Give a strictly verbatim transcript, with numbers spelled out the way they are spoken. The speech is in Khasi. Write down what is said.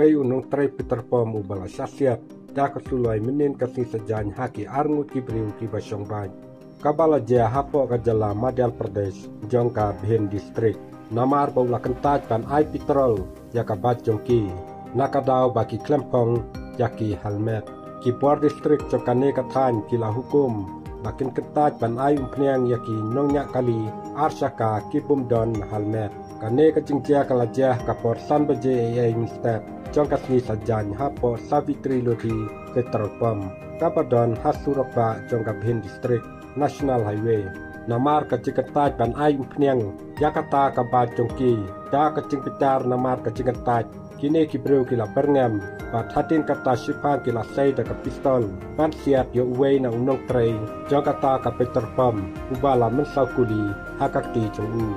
Kei u nongtrei petrol pump uba la shah siat da ka suloi mynnin ka sngi Saitjaiñ ha ki arngut ki briew kiba shong bad kaba la jia hapoh ka jylla Madhya Pradesh jong ka Bhind district namar ba u la kyntait ban ai petrol ïa ka bike jong ki na ka daw ba ki khlem phong ïa ki helmet. Ki bor district jong kane ka thaiñ ki la hukum ba kin kyntait ban ai umphniang ïa ki nongñiah kali ar shaka ki bym don helmet. Kane ka jingjia ka la jia ha ka por san baje eiei mynstep jong ka sngi Saitjaiñ hapoh Savitri Lodhi petrol pump kaba don ha surok bah jong ka Bhind district National Highway. Namar ka jingkyntait ban ai umphniang ïa kata ka bike jong ki da ka jingbitar namar ka jingkyntait, kine ki briew ki la byrngem bad hadien kata shiphang ki la sei da ka pistol ban siat ïa uwei na u nongtrei jong kata ka petrol pump uba la mynsaw kuli ha ka kti jong u.